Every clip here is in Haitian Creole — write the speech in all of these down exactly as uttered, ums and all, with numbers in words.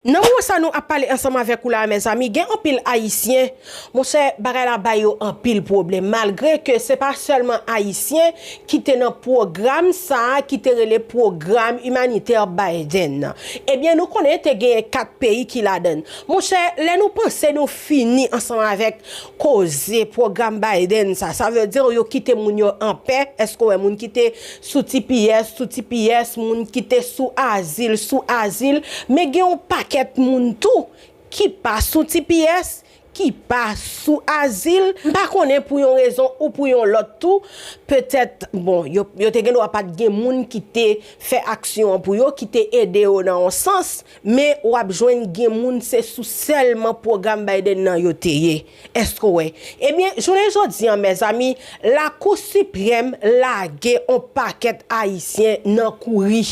Nan moman sa nou ap pale ansanm avèk ou la, mezanmi, gen anpil Ayisyen, monchè, bagay la bay yo anpil pwoblèm. Malgre ke se pa sèlman Ayisyen ki te nan pwogram sa a ki te rele pwogram imanitè Biden nan. Ebyen, nou konnen te genyen kat peyi ki ladan l. Monchè, lè nou panse nou fini ansanm avèk koze pwogram Biden sa, sa vle di yo kite moun yo anpè. Èske w wè moun ki te sou T P S, sou T P S, moun ki te sou azil, sou azil, men gen yon pakèt moun tou ki pa sou T P S, ki pa sou azil. M pa konnen pou yon rezon ou pou yon lòt tou, petèt, bon, yo, yo te gen dwa pa t gen moun ki te fè aksyon an pou yo, ki te ede yo nan yon sans, men w ap jwenn gen moun se sou sèlman pwogram Biden nan yo te ye. Èske w wè? Ebyen, jounen jodi a, mezanmi, Lakou Siprèm lage on pakèt Ayisyen nan kouri.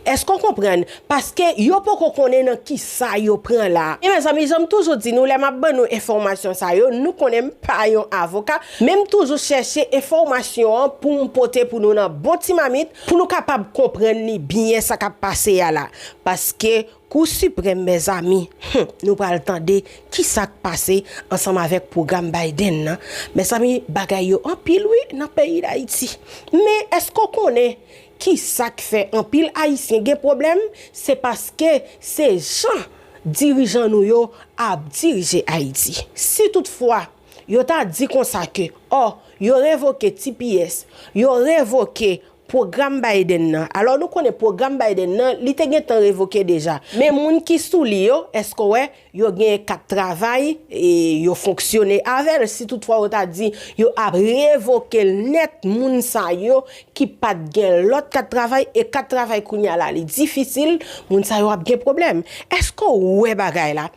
Èske w konprann? Paske yo poko konnen nan kisa yo pran la. E mezanmi, jan m toujou di nou, lè m ap ban nou enfòmasyon sa yo, nou konnen m pa yon avoka, men m toujou chèche enfòmasyon an pou m pote pou nou nan bon ti mamit, pou nou kapab konprann li byen sa k ap pase a la. Paske Kou Siprèm, mezanmi, hmm, nou pral tande kisa k pase ansanm avèk pwogram Biden nan. Mezanmi, bagay yo anpil wi nan peyi Dayiti. Men èske w konnen kisa k fè anpil Ayisyen gen pwoblèm? Se paske se jan dirijan nou yo ap dirije Ayiti. Si toutfwa yo ta di konsa ke, ò, yo revoke T P S, yo revoke pwogram Biden nan. Alò, nou konnen pwogram Biden nan, li te gentan revoke deja. Men moun ki sou li yo, èske w wè, yo gen kat travay, e yo fonksyone avè l. Si toutfwa yo ta di yo ap revoke l nèt, moun sa yo ki pa t gen lòt kat travay, e kat travay kounye a la, li difisil, moun sa yo ap gen pwoblèm. Èske w wè bagay la?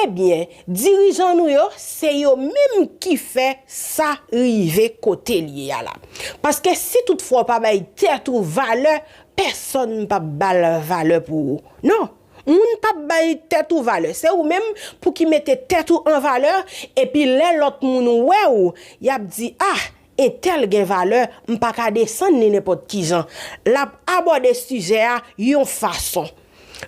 Ebyen, dirijan nou yo, se yo menm ki fè sa rive kote l ye a la. Paske si toutfwa w pa bay tèt ou valè, pèsonn p ap ba l valè pou ou. Non, moun p ap bay tèt ou valè. Se ou menm pou ki mete tèt ou an valè, epi lè lòt moun wè w, y ap di, ah, entèl gen valè, m pa ka desann li nenpòt ki jan. L ap abòde sijè a yon fason.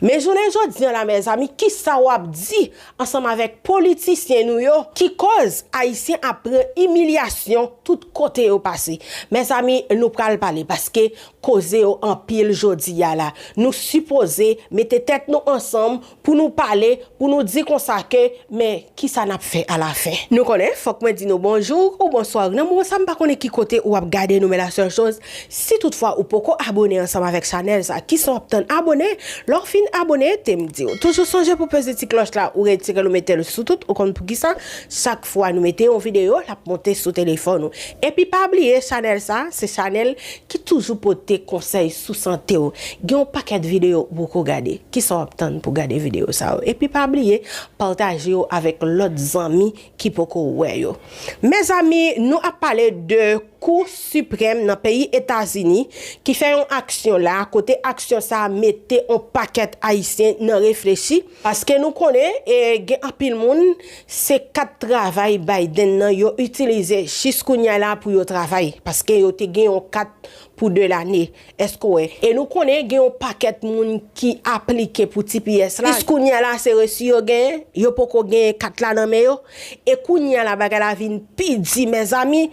Men jounen jodi a la, mezanmi, kisa w ap di ansanm avèk politisyen nou yo ki koz Ayisyen ap pran imilyasyon tout kote yo pase? Mezanmi, nou pral pale paske koze yo anpil jodi a la. Nou sipoze mete tèt nou ansanm pou nou pale, pou nou di konsa ke, men kisa n ap fè alafen? Nou konnen, fòk mwen di nou bonjou ou bonswa. Nan moman sa, m pa konnen ki kote ou ap gade nou, men la sèl choz, si toutfwa ou poko abone ansanm avèk chanèl sa, kisa w ap tann? Abone. Lè w fin abone, te m di w, toujou sonje pou peze ti klòch la, ou retire l, ou mete l sou tout, ou konn poukisa? Chak fwa nou mete yon videyo, l ap monte sou telefòn ou. Epi pa bliye, chanèl sa, se chanèl ki toujou pote konsèy sou sante w. Gen yon pakèt videyo ou poko gade. Kisa w ap tann pou gade videyo sa yo? Epi pa bliye, pataje yo avèk lòt zanmi ki poko wè yo. Mezanmi, nou ap pale de Kou Siprèm nan peyi Etazini ki fè yon aksyon la, kote aksyon sa a mete yon pakèt Ayisyen nan reflechi, paske nou konnen, e, gen anpil moun, se kat travay Biden nan yo itilize jis kounye a la pou yo travay, paske yo te gen yon kat pou de lane. Èske w wè? E nou konnen gen yon pakèt moun ki aplike pou T P S la. Jis kounye a la, se resi yo genyen, yo poko genyen kat la nan men yo. E kounye a la, bagay la vin pi di, mezanmi.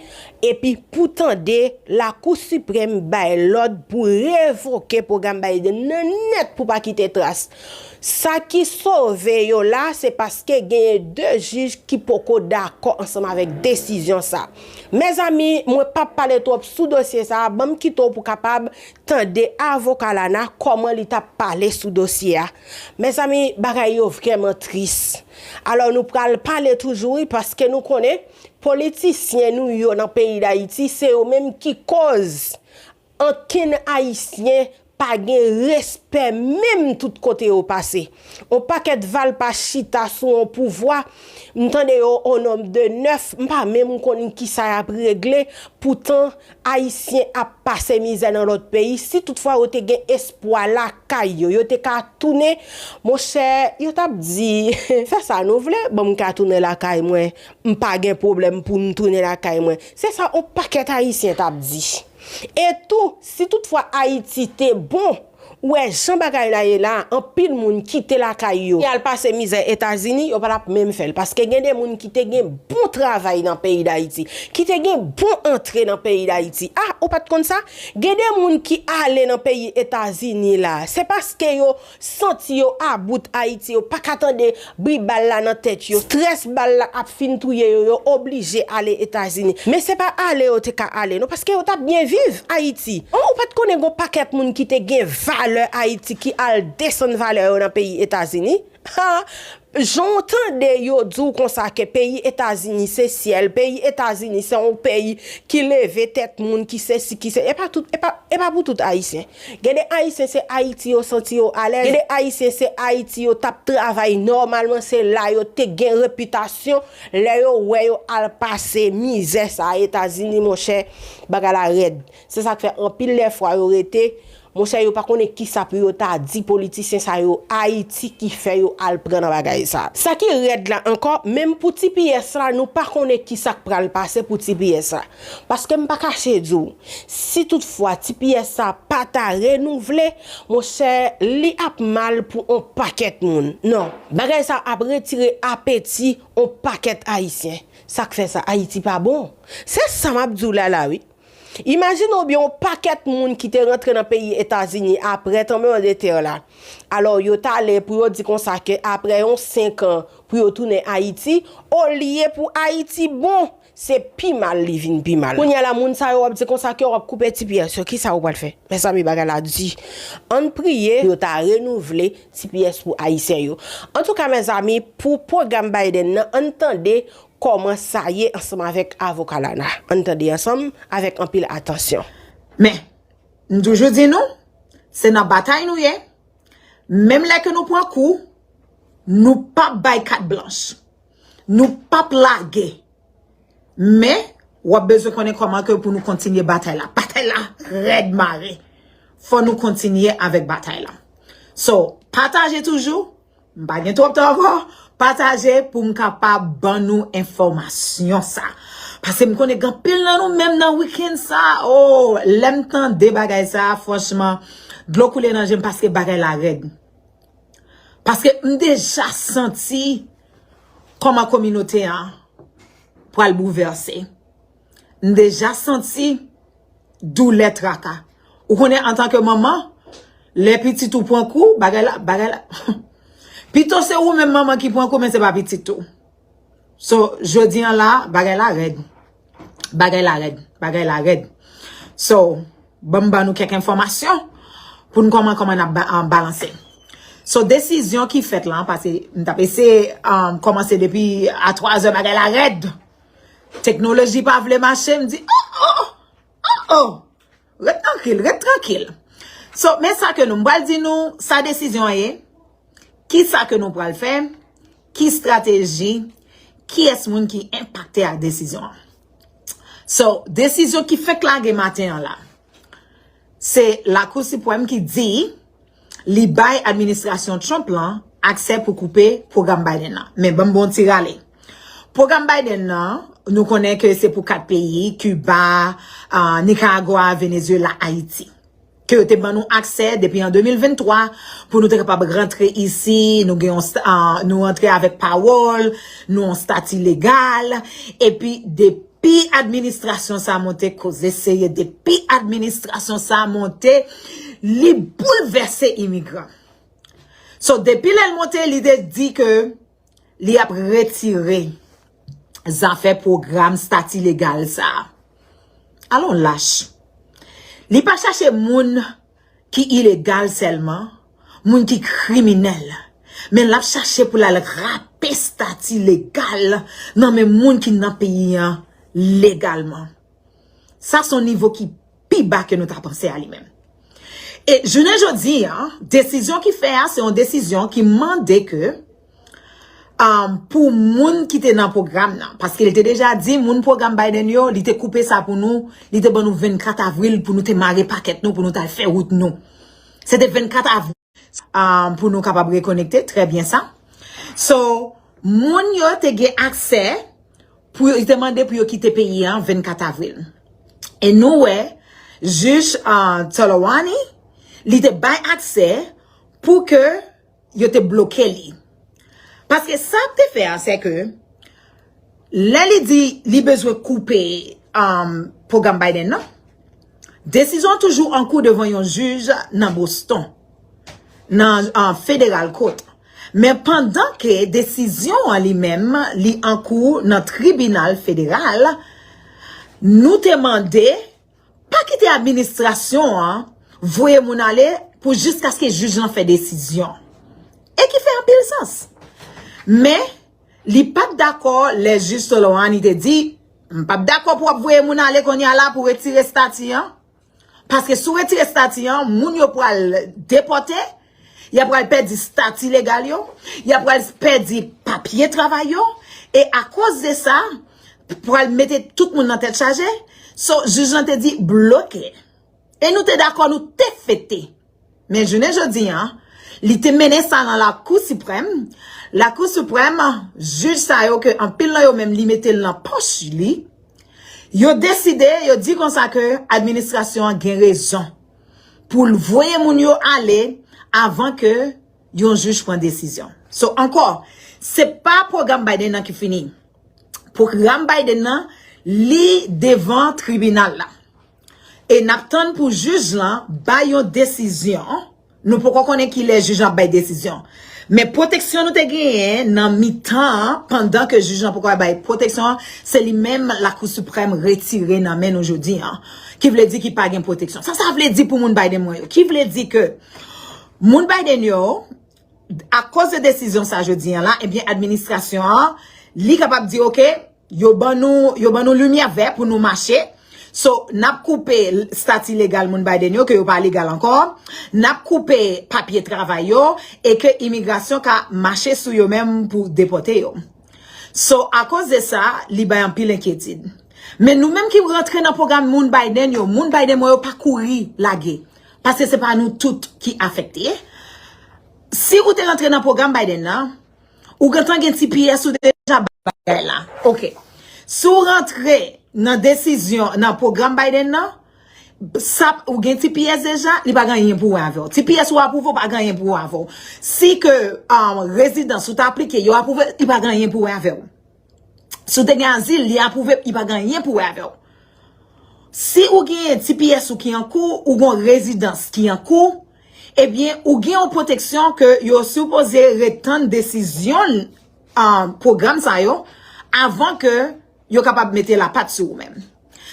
Epi pou tande, Lakou Siprèm bay lòd pou revoke pwogram Biden nan nèt pou pa kite tras. Sa ki sove yo la, se paske genyen de jij ki poko dakò ansanm avèk desizyon sa. Mezanmi, mwen p ap pale twòp sou dosye sa a, ban m kite w pou kapab tande avoka Lana kòman li t ap pale sou dosye a. Mezanmi, bagay yo vrèman tris. Alò, nou pral pale toujou, wi, paske nou konnen politisyen nou yo nan peyi Dayiti, se yo menm ki koz ankenn Ayisyen pa gen respè menm tout kote yo pase. On pakèt valpa chita sou on pouvwa, m tande yo o nonb de nèf, m pa menm konn kisa y ap regle, poutan Ayisyen ap pase mizè nan lòt peyi. Si toutfwa yo te gen espwa lakay yo, yo te ka tounen, monchè, yo t ap di, fè sa nou vle, ban m ka tounen lakay mwen, m pa gen pwoblèm pou m tounen lakay mwen. Se sa on pakèt Ayisyen t ap di. E tou, si toutfwa Ayiti te bon, Ou wè jan bagay la ye la, anpil moun kite lakay yo, y al pase mizè Etazini, yo pa t ap menm fè l. Paske gen de moun ki te gen bon travay nan peyi Dayiti, ki te gen bon antre nan peyi Dayiti. Ah, ou pa t konn sa? Gen de moun ki ale nan peyi Etazini la, se paske yo santi yo about Ayiti, yo pa ka tande bri bal la nan tèt yo. Strès bal la ap fin touye yo, yo oblije ale Etazini. Men se pa ale yo te ka ale, non, paske yo t ap byen viv Ayiti. Oh, ou pa t konnen gon pakèt moun ki te gen valè Ayiti ki al desann valè yo nan peyi Etazini? Ha! Jan w tande yo di w konsa ke peyi Etazini se syèl, peyi Etazini se yon peyi ki leve tèt moun, ki sesi, ki se, e pa tout, e pa, e pa pou tout Ayisyen. Gen de Ayisyen se Ayiti yo santi yo alèz. Gen de Ayisyen se Ayiti yo t ap travay nòmalman, se la yo te gen repitasyon. Lè yo wè yo al pase mizè sa a Etazini, monchè, bagay la rèd. Se sa k fè anpil lè fwa yo rete, monchè, yo pa konnen kisa pou yo ta di politisyen sa yo Ayiti ki fè yo al pran nan bagay sa. Sa ki rèd la ankò, menm pou T P S la, nou pa konnen kisa k pral pase pou T P S la. Paske m pa kache di w, si toutfwa T P S sa pa ta renouvle, monchè, li ap mal pou on pakèt moun. Non, bagay sa ap retire apeti on pakèt Ayisyen. Sa k fè sa, Ayiti pa bon. Se sa m ap di w la la, wi. Imajine w byen, yon pakèt moun ki te rantre nan peyi Etazini apre tranblemanntè la. Alò, yo t ale pou yo di konsa ke apre yon senk an, pou yo tounen Ayiti, olye pou Ayiti bon, se pi mal li vin pi mal. Kounye a la, moun sa yo w ap di konsa ke w ap koupe T P S yo, kisa ou pral fè? Mezanmi, bagay la di. Ann priye pou yo ta renouvle T P S pou Ayisyen yo. Antouka, mezanmi, pou pwogram Biden nan, ann tande kòman sa ye ansanm avèk avoka Lana. Ann tande ansanm avèk anpil atansyon. Men, m toujou di nou, se nan batay nou ye. Menm lè ke nou pran kou, nou p ap bay kat blanch. Nou p ap lage. Men, w ap bezwen konnen kòman ke pou nou kontinye batay la. Batay la rèd mare. Fò nou kontinye avèk batay la. So, pataje toujou. M pa gen twòp tan ankò. Pataje pou m kapab ban nou enfòmasyon sa. Paske m konnen gen anpil nan nou, menm nan wikenn sa, oh, lè m tande bagay sa, franchman, dlo koule nan je m paske bagay la rèd. Paske m deja santi kòman kominote an pral boulvèse. M deja santi doulè, traka. Ou konnen, antanke manman, lè pitit ou pran kou, bagay la, bagay la. Pito se ou menm manman ki pran kou, men se pa pitit ou. So, jodi an la, bagay la rèd. Bagay la rèd. Bagay la rèd. So, ban m ban nou kèk enfòmasyon pou n kòman, kòman n ap ba- an, balanse. So, desizyon ki fèt la, paske m t ap eseye um, kòmanse depi a twa zè, bagay la rèd. Teknoloji pa vle mache, m di, oh, oh, oh, oh. Ret trankil, ret trankil. So, men sa ke nou, m pral di nou, sa desizyon an ye, ki sa ke nou pral fè, ki estrateji, kiyès moun ki enpakte ak desizyon an. So, desizyon ki fèk lage maten an la, se Lakou Siprèm ki di li bay administrasyon Trump lan aksè pou koupe pwogram Biden nan. Men ban m ba w yon ti rale. Pwogram Biden nan, nou konnen ke se pou kat peyi, Kiba, uh, Nikaragwa, Venezyela, Ayiti. Ke yo te ban nou aksè depi an de mil venntwa pou nou te kapab rantre isi, nou gen yon sta- uh, nou rantre avèk pawòl, nou yon stati legal, epi depi administrasyon sa monte, koze serye, depi administrasyon sa monte, li boulvèse imigran. So, depi lè l monte, li te di ke li ap retire zafè pwogram stati legal sa a. Alon lach. Li pa chache moun ki ilegal sèlman, moun ki kriminèl. Men l ap chache pou l al rape stati legal nan men moun ki nan peyi an legalman. Sa se yon nivo ki pi ba ke nou ta panse a li menm. E jounen jodi a, desizyon ki fè a, se yon desizyon ki mande ke um, pou moun ki te nan pwogram nan. Paske li te deja di, moun pwogram Biden yo, li te koupe sa pou nou, li te ban nou vennkat avril pou nou te mare pakèt nou, pou nou t al fè wout nou. Se te vennkat avril um, pou nou kapab rekonekte, trè byen sa. So, moun yo te gen aksè pou yo, li te mande pou yo kite peyi an vennkat avril. E nou wè, jij uh, Talawani, li te bay aksè pou ke yo te bloke li. Paske sa te fè a, se ke lè li di li bezwen koupe um, pwogram Biden nan, desizyon an toujou an kou devan yon jij nan Boston, nan uh, federal court. Men pandan ke desizyon an li menm, li an kou nan tribinal federal, nou te mande pa kite administrasyon an voye moun ale pou jiskaske jij lan fè desizyon. E ki fè anpil sans. Men, li pa t dakò lè jij Soleimani te di, m p ap dakò pou w ap voye moun ale kounye a la pou retire stati an. Paske si w retire stati an, moun yo pral depòte, y ap pral pèdi stati legal yo, y ap pral pèdi papye travay yo, e akoz de sa, pral mete tout moun nan tèt chaje. So, jij lan te di bloke. E nou te dakò, nou te fete. Men jounen jodi an, li te mennen sa nan Lakou Siprèm. Lakou Siprèm, jij sa yo ke anpil nan yo menm li mete l nan pòch li, yo deside, yo di konsa ke administrasyon an gen rezon pou l voye moun yo ale avan ke yon jij pran desizyon. So, ankò, se pa pwogram Biden nan ki fini. Pwogram Biden nan, li devan tribinal la. E n ap tann pou jij lan bay yon desizyon. Nou poko konnen kilè jij lan ap bay desizyon. Men pwoteksyon nou te genyen nan mitan an, pandan ke jij lan poko bay pwoteksyon an, se li menm Lakou Siprèm retire nan men nou jodi an. Ki vle di ki pa gen pwoteksyon. Sa sa vle di pou moun Biden mwen yo? Ki vle di ke moun Biden yo, akoz de desizyon sa jodi an la, ebyen administrasyon an, li kapab di, oke, yo ban nou, yo ban nou limyè vè pou nou mache. So, n ap koupe stati legal moun Biden yo, ke yo pa legal ankò. N ap koupe papye travay yo, e ke imigrasyon ka mache sou yo menm pou depòte yo. So, akoz de sa, li bay anpil enkyetid. Men nou menm ki rantre nan pwogram moun Biden yo, moun Biden mwen yo pa kouri lage. Paske se pa nou tout ki afekte. Si ou te rantre nan pwogram Biden nan, ou gentan gen T P S ou deja bagay la. Oke. Si w rantre nan desizyon, nan pwogram Biden nan, sa ou gen T P S deja, li pa gen anyen pou wè avè w. T P S ou apwouve, pa gen anyen pou wè avè w. Si ke um, rezidans ou ta aplike, yo apwouve, li pa gen anyen pou wè avè w. Si w te gen azil, li apwouve, li pa gen anyen pou wè avè w. Si ou gen T P S ou ki an kou, ou gen rezidans ki an kou, ebyen, ou gen yon pwoteksyon ke yo sipoze ret tann desizyon um, pwogram sa yo avan ke yo kapab mete lapat sou ou menm.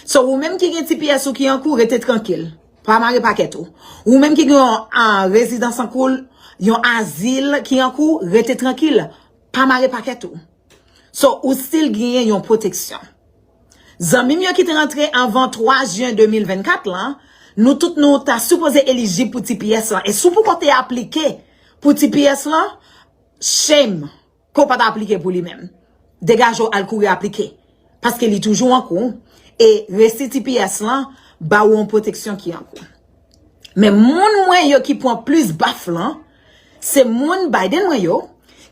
So, ou menm ki gen T P S ou ki an kou, rete trankil. Pa mare pakèt ou. Ou menm ki gen yon uh, rezidans an kou, yon azil ki an kou, rete trankil. Pa mare pakèt ou. So, ou still genyen yon pwoteksyon. Zanmi m yo ki te rantre anvan twa jen de mil vennkat lan, nou tout nou ta sipoze elijib pou T P S lan. E si w poko te aplike pou T P S lan, shame ke w pa t aplike pou li menm. Degaje w al kouri aplike. Paske li toujou an kou. E resi T P S lan ba ou yon pwoteksyon ki an kou. Men moun mwen yo ki pran plis baf lan, se moun Biden mwen yo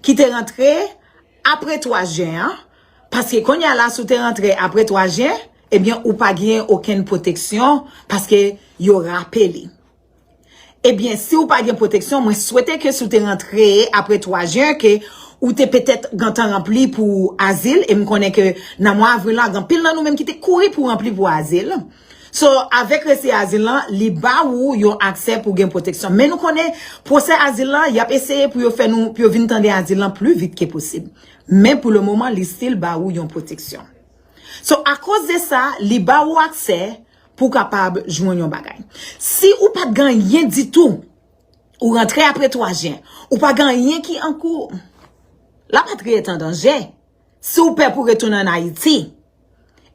ki te rantre apre twa jen an, paske kounye a la si w te rantre apre twa jen, ebyen ou pa gen okenn pwoteksyon paske yo rape li. Ebyen, si w pa gen pwoteksyon, mwen swete ke si w te rantre apre twa jen, ke ou te petèt gentan ranpli pou azil, e m konnen ke nan mwa avril la, gen anpil nan nou menm ki te kouri pou ranpli pou azil. So, avèk resi azil lan, li ba ou yon aksè pou gen pwoteksyon. Men nou konnen, pwosè azil lan, y ap eseye pou yo fè nou, pou yo vin tande azil lan pli vit ke posib. Men pou le moman, li still ba ou yon pwoteksyon. So, akoz de sa, li ba ou aksè pou w kapab jwenn yon bagay. Si ou pa t gen anyen ditou, ou rantre apre twa jen, ou pa gen anyen ki an kou, lapatri est en danger. Si ou pè pou retounen ann Ayiti,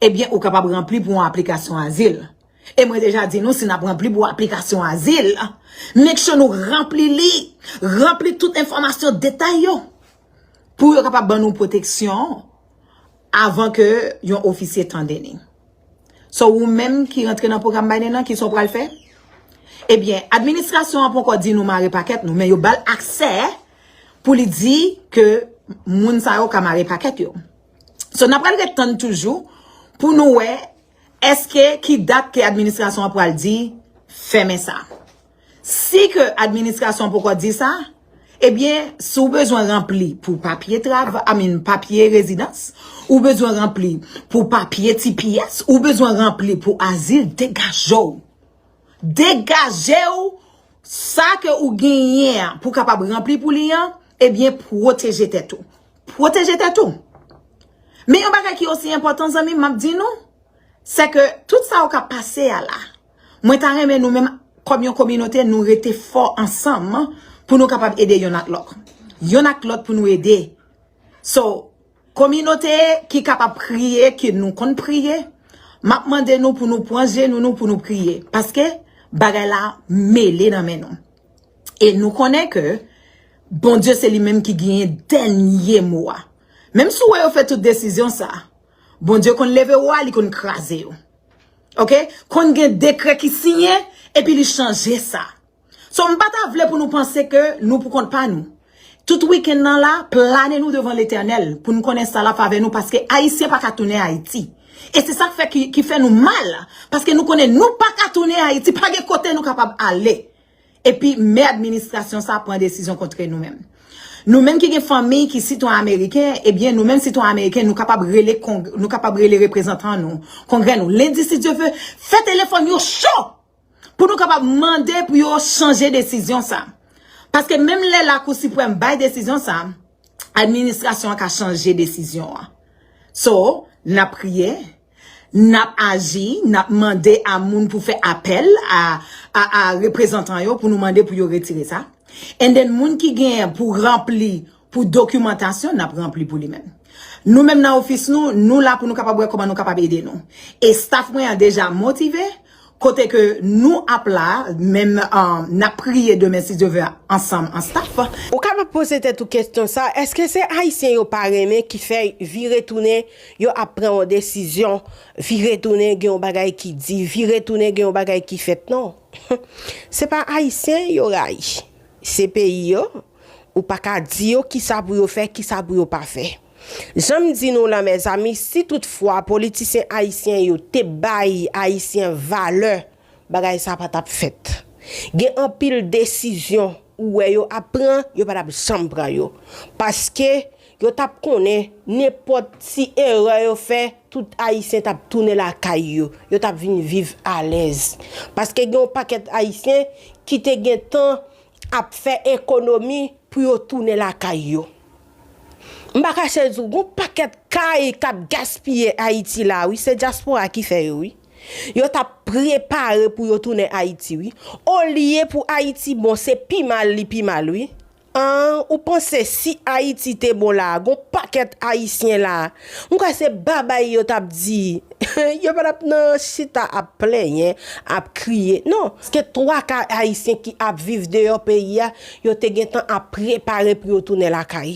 ebyen, ou kapab ranpli pou yon aplikasyon azil. E mwen deja di nou, si n ap ranpli pou aplikasyon azil, make sure nou ranpli li, ranpli tout enfòmasyon detay yo, pou yo kapab ban nou pwoteksyon avan ke yon ofisye tande ni. So, ou menm ki rantre nan pwogram Biden nan, kisa w pral fè? Ebyen, administrasyon an poko di nou mare pakèt nou, men yo ba l aksè pou li di ke moun sa yo ka mare pakèt yo. So, n ap pral ret tann toujou pou nou wè èske ki dat ke administrasyon an pral di fèmen sa. Si ke administrasyon poko di sa, ebyen, si w bezwen ranpli pou papye trav, I mean, papye rezidans, ou bezwen ranpli pou papye T P S, ou bezwen ranpli pou azil, degaje w. Degaje w, sa ke ou genyen an pou kapab ranpli pou li an, ebyen, pwoteje tèt ou. Pwoteje tèt ou. Men yon bagay ki osi enpòtan, zanmi m, m ap di nou, se ke tout sa yo k ap pase a la, mwen ta renmen nou menm, kòm yon kominote, nou rete fò ansanm pou nou kapab ede yonn ak lòt. Yonn ak lòt pou nou ede. So, kominote ki kapab priye, ke nou konn priye, m ap mande nou pou nou pran jenou nou pou nou priye. Paske bagay la mele nan men nou. E nou konnen ke Bondye se li menm ki genyen dènye mo a. Menm si w wè yo fè tout desizyon sa, Bondye konn leve wo a, li konn kraze yo. Oke? Konn gen dekrè ki siyen, epi li chanje sa. So, m pa ta vle pou nou panse ke nou pou kont pa nou. Tout wikenn nan la, plane nou devan Letènèl pou n konnen sa l ap fè avè nou, paske Ayisyen pa ka tounen Ayiti. E se sa k fè ki, ki fè nou mal, paske nou konnen nou pa ka tounen Ayiti, pa gen kote nou kapab ale. Epi men administrasyon sa pran desizyon kontre nou menm. Nou menm ki gen fanmi ki sitwayen ameriken, ebyen nou menm sitwayen ameriken, nou kapab rele kong, nou kapab rele reprezantan nou, kongrè nou. Lendi, si Dye ve, fè telefòn yo cho pou nou kapab mande pou yo chanje desizyon sa. Paske menm lè Lakou Siprèm bay desizyon sa, administrasyon an ka chanje desizyon an. So, n ap priye, n ap aji, n ap mande a moun pou fè apèl a, a, a reprezantan yo pou nou mande pou yo retire sa. And then, moun ki gen pou ranpli pou dokimantasyon, n ap ranpli pou li menm. Nou menm nan ofis nou, nou la pou nou kapab wè kòman nou kapab ede nou. E staff mwen an deja motive, kote ke nou ap la, menm, um, n ap priye demen, si Dye ve, ansanm an staff. Ou kapab poze tèt ou kesyon sa, èske se Ayisyen yo pa renmen ki fè vire tounen, yo ap pran yon desizyon, vire tounen, gen yon bagay ki di, vire tounen, gen yon bagay ki fèt? Non. Se pa Ayisyen yo rayi. Se peyi yo, ou pa ka di yo kisa pou yo fè, kisa pou yo pa fè. Jan m di nou la, mezanmi, si toutfwa politisyen ayisyen yo te bay Ayisyen valè, bagay sa pa t ap fèt. Gen anpil desizyon ou wè yo ap pran, yo pa t ap janm pran yo. Paske yo t ap konnen nenpòt ti erè yo fè, tout Ayisyen t ap tounen lakay yo. Yo t ap vin viv alèz. Paske gen yon pakèt Ayisyen ki te gentan ap fè ekonomi pou yo tounen lakay yo. M pa kache di w, gon pakèt kay k ap gaspiye Ayiti la, wi, se dyaspora ki fè yo, wi. Yo t ap prepare pou yo tounen Ayiti, wi. Olye pou Ayiti bon, se pi mal li pi mal, wi. An, ou panse si Ayiti te bon la, gon pakèt Ayisyen la, m kwè se babay yo t ap di. Yo pa t ap nan chita ap plenyen, ap kriye. Non, paske twa ka Ayisyen ki ap viv deyò peyi a, yo te gentan ap prepare pou yo tounen lakay.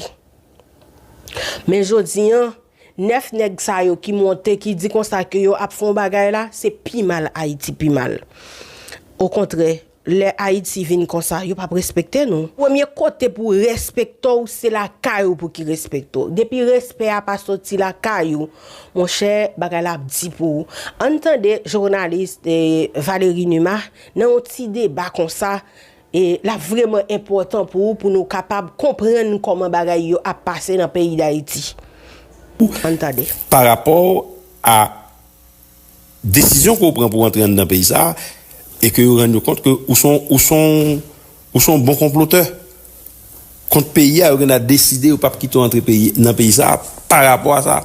Men jodi an, nèf nèg sa yo ki monte, ki di konsa ke yo ap fè yon bagay la, se pi mal Ayiti pi mal. Okontrè, lè Ayiti vin konsa, yo p ap respekte nou. Premye kote pou respekte w, se lakay ou pou ki respekte w. Depi respè a pa soti lakay ou, monchè, bagay la ap di pou ou. Ann tande jounalis, eh, Valery Numa nan yon ti deba konsa, e l ap vrèman enpòtan pou ou, pou nou kapab konprann kòman bagay yo ap pase nan peyi Dayiti. Ann tande. Pa rapò a desizyon ke w pran pou w antre anndan peyi sa a, e ke yo rann yo kont ke ou se yon, ou se yon, ou se yon bon konplotè kont peyi a, yo genlè deside yo p ap kite w antre peyi, nan peyi sa a, pa rapò a sa.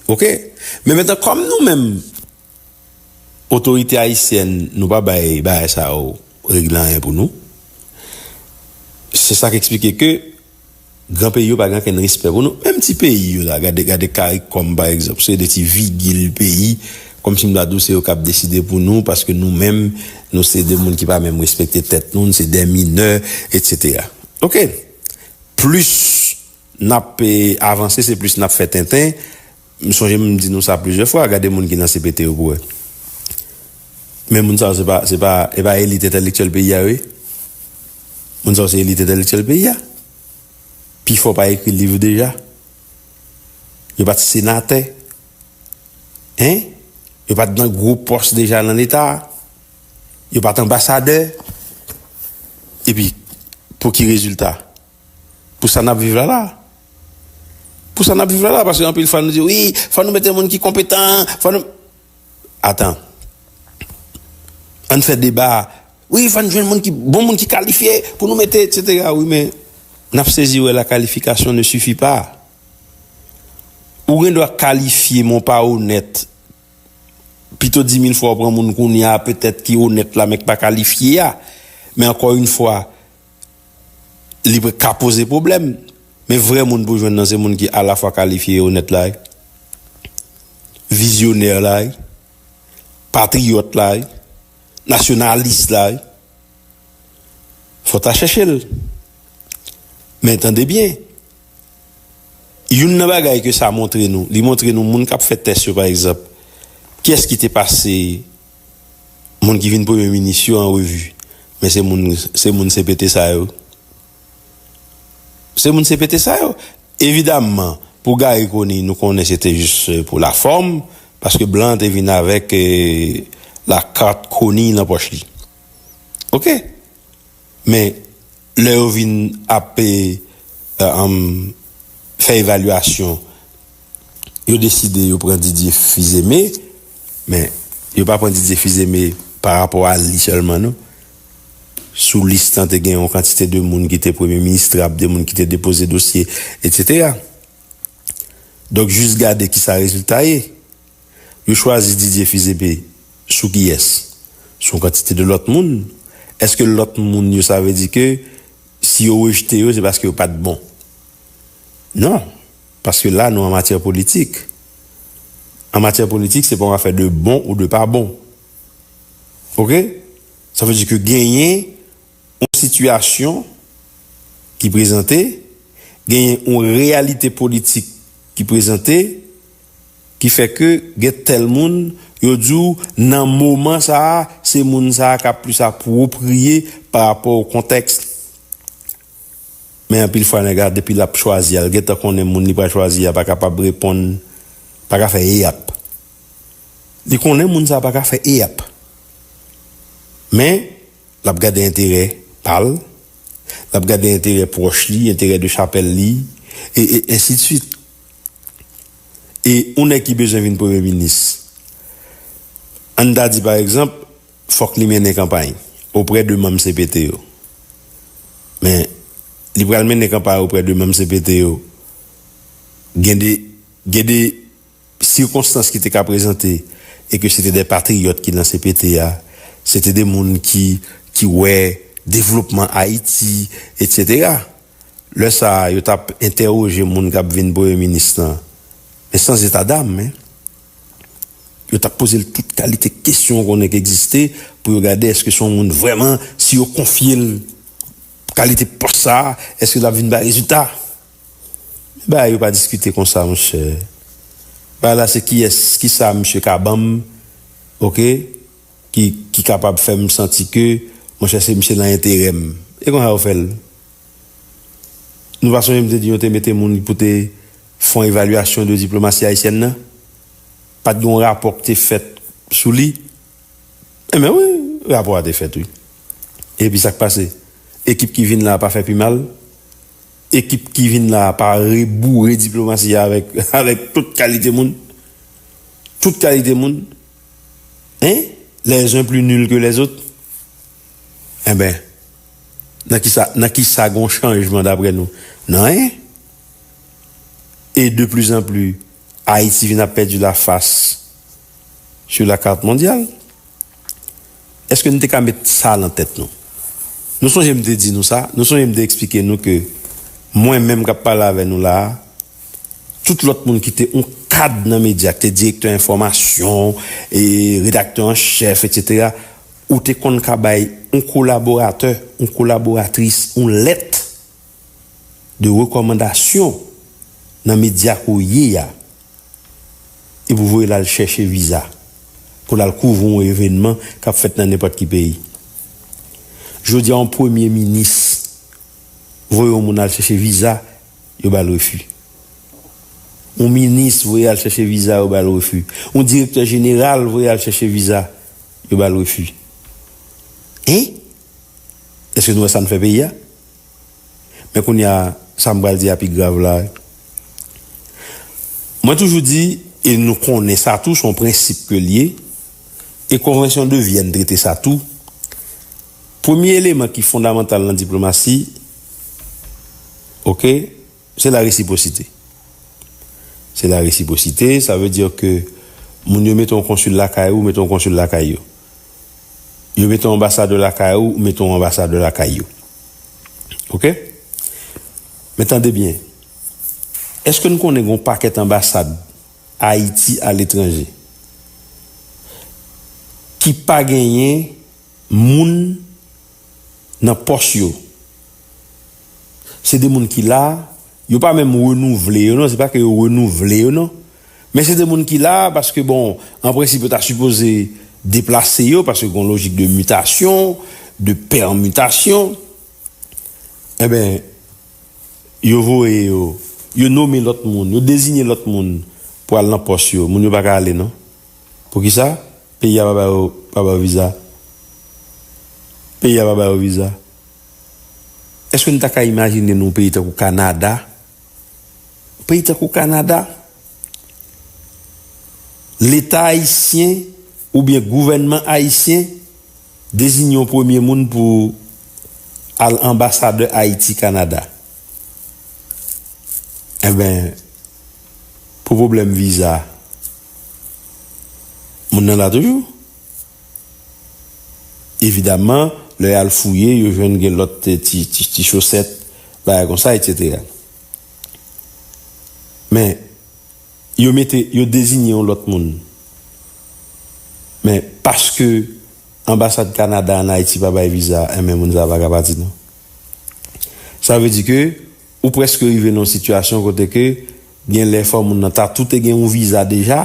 Oke? Men mentnan, kòm nou menm, otorite ayisyèn, nou pa bay bagay sa yo regle anyen pou nou, se sa k eksplike ke gran peyi yo pa gen okenn respè pou nou. Menm ti peyi yo la, gade, gade CARICOM pa egzanp, se de ti vigil peyi, kòmsi m ta di w se yo k ap deside pou nou, paske nou menm, nou se de moun ki pa menm respekte tèt nou, nou se de minè, etsetera. Oke. Plis n ap, eh, avanse, se plis n ap fè tenten. M sonje m di nou sa plizyè fwa, gade moun ki nan C P T yo pou wè. Men moun sa yo, se pa, se pa, se pa elit entèlektyèl peyi a yo ye. Moun sa yo, se elit entèlektyèl peyi a. Pifò pa ekri liv deja. Yo pa t senatè. Hein? Yo pa t nan gwo pòs deja nan Leta a. Yo pa t anbasadè. Epi, pou ki rezilta? Pou sa n ap viv la la. Pou sa n ap viv la la, paske anpil fwa nou di, wi, fò nou mete moun ki konpetan, fò nou. Atan. Ann fè deba. Wi, fò n jwenn moun ki, bon moun ki kalifye pou nou mete, etsetera. Wi, men n ap sezi wè la qualification ne suffit pas. Ou gen dwa kalifye, men w pa onèt. Pito di mil fwa w pran moun kounye a, petèt ki onèt la, men ki pa kalifye a. Men ankò yon fwa, li pe ka poze pwoblèm. Men vrè moun pou jwenn nan, se moun ki alafwa kalifye e onèt la, wi. Vizyonè la, wi. Patriyòt la, wi. Nasyonalis la, wi. Fò ta chèche l. Men tande byen. Youn nan bagay ke sa montre nou, li montre nou moun k ap fè tès yo, pa egzanp, kiyès ki te pase moun ki vin premye minis yo an revi? Men se moun, se moun C P T sa yo. Se moun C P T sa yo. Evidamman, pou Garry Conille, nou konnen se te jis, eh, pou lafòm, paske blan te vin avèk, eh, la carte Conille nan pòch li. Oke? Men, lè yo vin ap, eh, eh, um, fè evalyasyon, yo deside yo pran Didier Fils-Aimé, men yo pa pran Didier Fils-Aimé pa rapò a li sèlman, non. Sou lis lan, te gen yon kantite de moun ki te premye ministrab, de moun ki te depoze dosye, etsetera. Donk, jis gade kisa rezilta ye. Yo chwazi Didier Fils-Aimé sou kiyès? Sou yon kantite de lòt moun. Èske lòt moun yo, sa vle di ke si yo rejte yo, se paske yo pa t bon? Non. Paske la, nou an matyè politik. An matyè politik, se pa yon afè de bon ou de pa bon. Oke? Sa vle di ke genyen yon sitiyasyon ki prezante, genyen yon reyalite politik ki prezante, ki fè ke gen tèl moun, yo di w, nan moman sa a, se moun sa a k ap plis apwopriye pa rapò o kontèks. Men anpil fwa, nèg la, depi l ap chwazi a, l gentan konnen moun li pral chwazi a pa kapab reponn, pa ka fè eyap. Li konnen moun sa a pa ka fè eyap. Men, l ap gade enterè pa l, l ap gade enterè pwòch li, enterè de chapèl li, e, e ensi de swit. E yon nèg ki bezwen vin premye minis, ann ta di, pa egzanp, fòk li mennen kanpay oprè de manm C P T yo. Men, li pral mennen kanpay oprè de manm C P T yo. Gen de, gen de sikonstans ki te ka prezante e ke se te de patriyòt ki nan C P T a, se te de moun ki, ki wè devlopman Ayiti, etsetera. Lè sa a, yo t ap entèwoje moun k ap vin premye minis lan, men san eta dam, men. Yo t ap poze l tout kalite kesyon w konnen k egziste pou yo gade èske se yon moun vrèman, si yo konfye l kalite pòs sa a, èske l ap vin bay rezilta? Bagay yo pa diskite konsa, monchè. Bagay la se kiyès, kisa misye ka ban m, oke, ki, ki kapab fè m santi ke, monchè, se misye nan enterè m. E konsa yo fè l. Nou pa sonje m te di nou te mete moun pou te fè yon evalyasyon de diplomasi ayisyèn nan? Pa t gen yon rapò ki te fèt sou li? Enben wi, rapò a te fèt, wi. Epi sa k pase? Ekip ki vin la a pa fè pi mal? Ekip ki vin la a pa reboure diplomasi a avèk, avèk tout kalite moun? Tout kalite moun? Hein? Les uns plus nuls que les autres? Enben, nan kisa, nan kisa gon chanjman daprè nou? Nan anyen. E de plus en plus, Ayiti vin ap pèdi la fas sur la carte mondiale. Èske nou te ka met sa nan tèt nou? Nou sonje m te di nou sa, nou sonje m te eksplike nou ke mwen menm k ap pale avè nou la a, tout lòt moun ki te yon kad nan medya, ki te direktè enfòmasyon, e redaktè an chèf, etsetera, ou te konn ka bay yon kolaboratè, yon kolaboratris, yon lèt de rekòmandasyon nan medya ke w ye a, epi w voye l al chèche viza pou l al kouvri yon evènman k ap fèt nan nenpòt ki peyi. Jodi a, yon premye minis voye yon moun al chèche viza, yo ba l refi. Yon minis voye al chèche viza, yo ba l refi. Yon direktè jeneral voye al chèche viza, yo ba l refi. Hein? Èske nou wè sa n fè peyi a? Men kounye a, sa m pral di a pi grav la. Mwen toujou di, e nou konnen sa tou, se yon prensip ke l ye, e Konvansyon de Vyèn trete sa tou. Premye eleman ki fondamantal nan diplomasi, oke, se la resipwosite. Se la resipwosite, sa vle di ke moun yo mete yon konsil lakay ou, mete yon konsil lakay yo. Yo mete yon anbasadè lakay ou, ou mete yon anbasadè lakay yo. Oke? Men tande byen. Èske n konnen gen yon pakèt anbasad Ayiti aletranje ki pa genyen moun nan pòs yo? Se de moun ki la, yo pa menm renouvle yo non, se pa ke yo renouvle yo non. Men se de moun ki la paske, bon, an prensip, yo ta sipoze deplase yo paske gen yon lojik de mitasyon, de pèmitasyon. Enben, yo voye yo, yo nome lòt moun, yo deziye lòt moun pou al nan pòs yo. Moun yo pa ka ale non. Poukisa? Peyi a pa ba yo, pa ba yo viza. Peyi a pa ba yo viza. Èske n ta ka imajine nou peyi tankou Kanada? Peyi tankou Kanada, Leta ayisyen oubyen gouvènman ayisyen deziye yon premye moun pou al anbasadè Ayiti Kanada. Enben, pou pwoblèm viza, moun nan la toujou. Evidaman, lè y al fouye, yo jwenn gen lòt ti, ti, ti chosèt, bagay konsa, etsetera. Men, yo mete, yo deziye yon lòt moun. Men, paske anbasad Kanada an Ayiti pa bay viza, enben, moun sa a pa ka pati, non. Sa vle di ke ou prèske rive nan yon sitiyasyon kote ke gen lè fò moun nan ta tou te gen yon viza deja,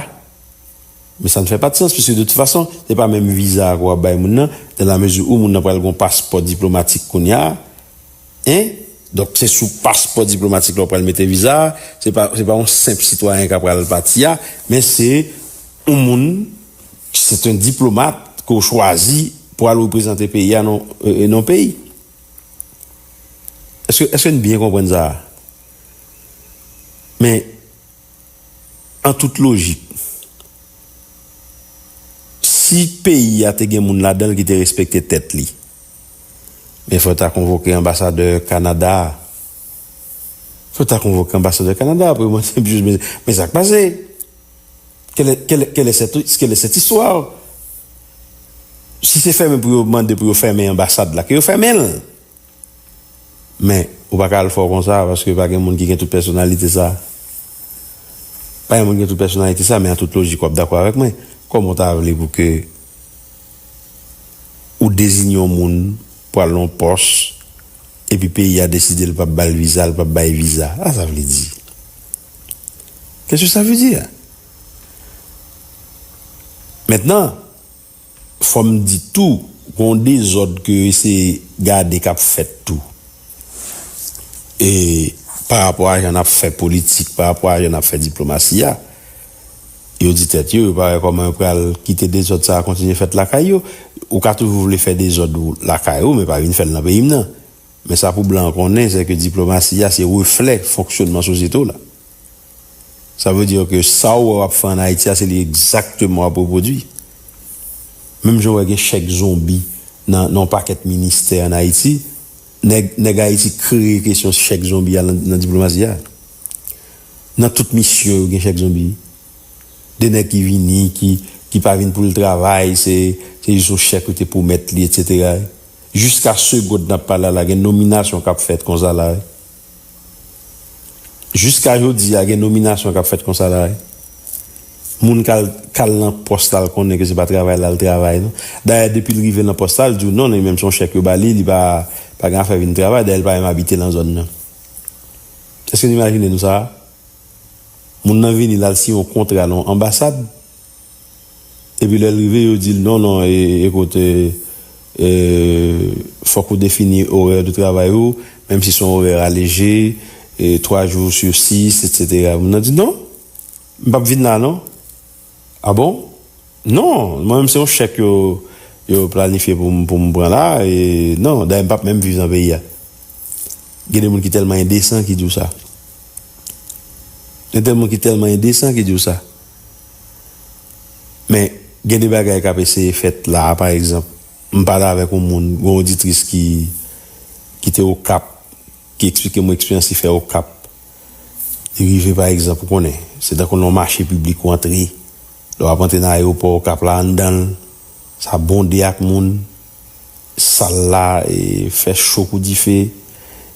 men sa n fè pa de sans, piske de tout fason, se pa menm viza a ke w ap bay moun nan, dans la mesure où moun nan pral gen yon paspò diplomatik kounye a, en? Donk, se sou paspò diplomatik la w pral mete viza a, se pa, se pa yon senp sitwayen k ap pral pati a, men se yon moun, se yon diplomat ke w chwazi pou al reprezante peyi a nan, e, nan yon peyi. Èske, èske n byen konprann sa a? Men, an tout lojik, si peyi a te gen moun ladan l ki te respekte tèt li, men fò yo ta konvoke anbasadè Kanada a. Fò yo ta konvoke anbasadè Kanada a pou yo mande, men, men sa k pase? Quelle est, quelle est, quelle est cette, quelle est cette histoire? Si se fèmen pou yo mande pou yo fèmen anbasad la, ke yo fèmen l. Men, ou pa ka al fò konsa, paske pa gen moun ki gen tout pèsonalite sa. Pa gen moun ki gen tout pèsonalite sa, men an tout lojik, w ap dakò avèk mwen. Kòman w ta vle pou ke ou deziye yon moun pou al nan yon pòs, epi peyi a deside l p ap ba l viza, l p ap bay viza? Sa sa vle di? Qu'est-ce que ça veut dire? Mentnan, fò m di tou, gen yon dezòd ke yo eseye gade k ap fèt tou. E pa rapò a jan n ap fè politik, pa rapò a jan n ap fè diplomasi a, yo di tèt yo, yo pa wè kòman yo pral kite dezòd sa a kontinye fèt lakay yo. Ou ka toujou vle fè dezòd ou lakay ou, men pa vin fè l nan peyi m nan. Men sa pou blan an konnen, se ke diplomasi a se reflè fonksyonman sosyete w la. Sa vle di ke sa w wè w ap fè ann Ayiti a, se li egzakteman w ap repwodui. Menm jan w wè gen chèk zonbi nan, nan yon pakèt ministè ann Ayiti, nèg, nèg Ayiti kreye kesyon chèk zonbi a nan, nan diplomasi a. Nan tout misyon yo gen chèk zonbi. De nèg ki vini, ki, ki pa vin pou l travay, se, se jis yon chèk yo te pwomèt li, etsetera. Jiska segond n ap pale a la, gen nominasyon k ap fèt konsa la, wi. Jiska jodi a, gen nominasyon k ap fèt konsa la, wi. Moun k al, k al nan pòs la, l konnen ke se pa travay la l travay, non. Dayè, depi l rive nan pòs la, l di w non, li menm se yon chèk yo ba li, li pa, pa gen afè vin travay, dayè, li pa menm abite nan zòn nan. Èske n imajine nou sa? Moun nan vini, l al siyen yon kontra nan yon anbasad, epi lè l rive, yo di l, non, non, e, ekout, e, e, fòk ou defini orè de travay ou, menm si se yon orè aleje, e, twa jou sur sis, etsetera. Moun nan di, non, m p ap vin la, non. A bon? Non, mwen menm se yon chèk yo, yo planifye pou m, pou m pran la, e non, dayè m p ap menm viv nan peyi a. Gen de moun ki tèlman endesan ki di w sa. Gen de moun ki tèlman endesan ki di w sa. Men, gen de bagay k ap eseye fèt la, pa egzanp, m pale avèk yon moun, yon oditris ki, ki te Okap, ki eksplike mwen eksperyans li fè Okap. Li rive, pa egzanp, ou konnen, se tankou nan yon mache piblik ou antre, lè w ap antre nan ayewopò Okap la, anndan l, sa bonde ak moun, sal la e, fè cho kou dife,